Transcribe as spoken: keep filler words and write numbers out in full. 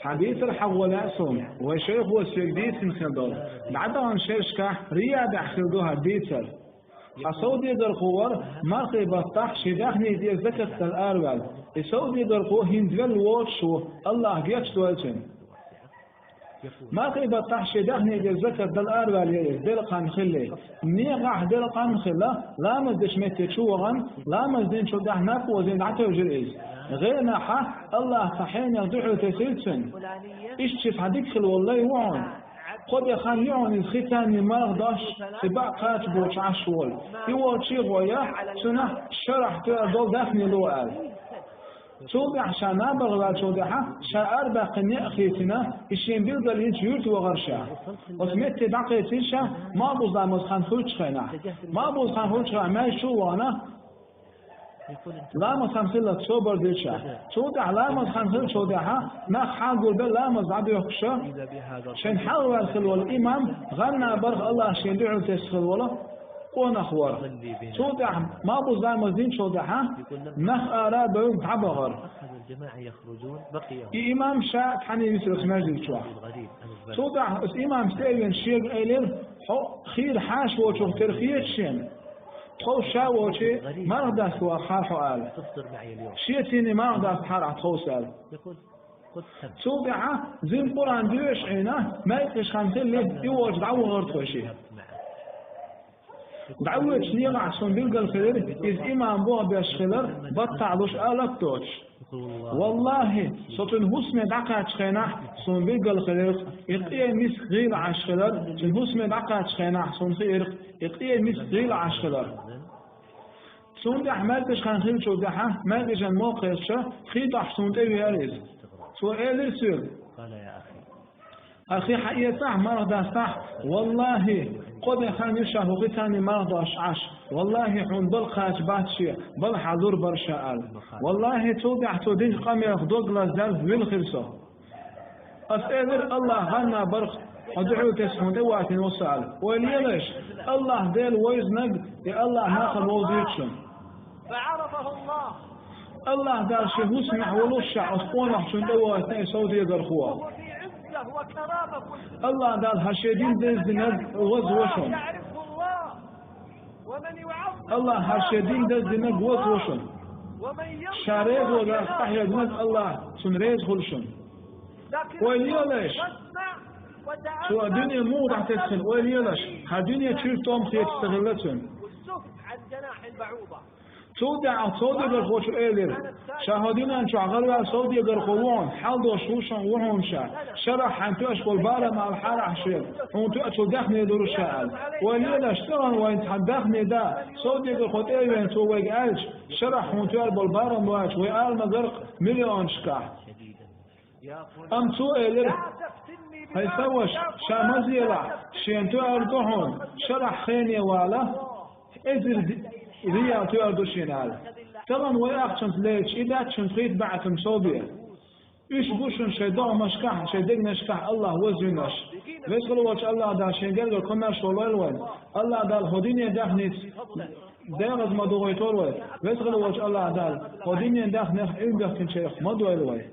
Хьан дийцар хьагӀо лаьа суна, вай шайхо соьга дийцина хилла долу. ДӀадаханчу шерашкахь Риядехь хилла ду хьан дийцар. Хьан совдегархо вара мархий баттахь шен даьхни тӀера закат дала араваьлла. И совдегархо хӀинца велла воцуш ву, Аллахь гечдойла цуьнан. Мархий баттахь шен даьхни тӀера закат дала араваьлла яра иза, делкъан хилла. Некъахь делкъан хилла, ламаз дечу метте чу вахана, ламаз динчул тӀаьхьа наб озийна дӀатевжира иза. ГӀенахь Аллахь цхьа хьенех дуьхьал тесира цуьнан. Иштта ши цхьа дика хилла волу лай ву хьуна. Кхо де хан ю хьуна иза хи царний марха дош, и бакъ кхача боцуш Ӏаш волу. И волчу а гӀо я, цунах шарахь тоьар долу даьхни ло аьлла. Цул тӀаьхьа ша набарх ваьллачул тӀаьхьа, ша арабаьккхина некъ хийцина, и шен билгал йинчу юьрта вахара ша. Оцу метте дӀакхайкхийра ша, малхбуза ламаз хан хуьлучу хенахь. Малхбуза хан хуьлучу хенахь маьждиг чу а вахана, ламаз хан хиллалц собар дира ша. Цул тӀаьхьа ламаз хан хиллачул тӀаьхьа, нах хьагулбелла ламаз дӀадоьхкуша, шайн хьалхаваьлла хилла волу имам, гӀан набарх Аллахь шен дуьхьал тесна хилла волу, къонах вара. Цул тӀаьхьа малхбуза ламаз динчул тӀаьхьа нах ара а бевлла дӀабахара. И имам ша цхьаьна висира оцу маьждиг чохь. Цул тӀаьхьа оцу имамас тӀе а веана шега элира: «Хьо хийра хьаша волчух тера хеташ шена? Тховса ша волчу марха даста вахахьара хьо», — аьлла. «Шеца марха дастахьара ахь тховса», — аьлла. Цул тӀаьхьа зина Къуръан доьшуш Ӏийна, маьждигаш хан хилла, и волчу дӀавахара тхо шиъ. ДӀавоьдучу некъахь суна билгал хилира, иза имам боху беш хилар, баттахь луш алат доцуш. Валлахьи, со цуьнан хӀусаме дӀакхаьччу хенахь суна билгал хилира, и къен миска гӀийла Ӏаш хилар, цуьнан хӀусаме дӀакхаьччу хенахь суна хиира, и къен миска гӀийла Ӏаш хилар. Цунна тӀехь маьркӀажа хан хиллачул тӀаьхьа, маьркӀажан мокхерча, хи тӀехь суна тӀе веара иза. Цо элира соьга: «Ахи, хьан эцахь, марха дастахь, валлахьи, кхо де хан ю ша хӀокху хи царний марха дош Ӏаш, валлахьи, хьуна бала кхача бац шен, бала хьан лур бара ша», — аьлла. Валлахьи, цул тӀаьхьа цо динчу къамелах дог лаздаьлла, вилхира со. Ас элира: «Аллахь гӀанна барх, хьо дуьхьал тесна хьуна тӀе ватина ву со», — аьлла. Ойла елаш, Аллахь Дела вевзинарг, и Аллахь нахана вовзуьйту шуна. Аллахь Дала шен хӀусамехь волуш ша оцу къонахчунна тӀе ватина и совдегархо. Аллахь Дала хӀара шен дин дездинарг вазво шуна. Аллахь хӀара шен дин дездинарг вазво шуна. Ша реза волчу къахьегнарг Аллахь цунна реза хуьлу шуна. Ойла елаш, цо дуьне муха дӀатесна хилла, ойла елаш, хӀара дуьне чуьра тӀом хеташ ца хилла цуьнан. Цул тӀаьхьа совдегархочо элира: «Ша хӀокху дуьнен чохь гӀараваьлла совдегархо ву хьуна, хьал дош ву шуна, ву хьуна ша. Шарахь хьайна тоьаш болу барам алахьара ахь шена, хьуна тоьачул даьхни лур ву ша», — аьлла. Ойла елаш, тӀехула вайна цхьа даьхни да, совдегархо тӀе а веана, цо вайга аьлча, шарахь хьуна тоьар болу барам лоцуш, вай ала ма-гарра миллионашкахь. Амма цо элира: «ХӀай сан ваша, ша ма зелахь, шена тоьар ду хьуна, шарахь хене вала, эзар ди-, риал тоьар ду шена», — аьлла. Тахана вай ахчанца лелаш, и дац шуна хи тӀе баьӀатан совбе. Уьш бу шуна шайн догӀмашкахь, шайн дегнашкахь Аллахь вовзийнарш. Веза хилла волчу Аллахь Дала шен гергара комаьршо лойла вайна. Аллахь Дала хӀокху дуьненан даьхница декъаза ма догӀуьйтийла вай. Веза хилла волчу Аллахь Дала хӀокху дуьненан даьхнех Ӏилма бехкинчех ма дойла вай.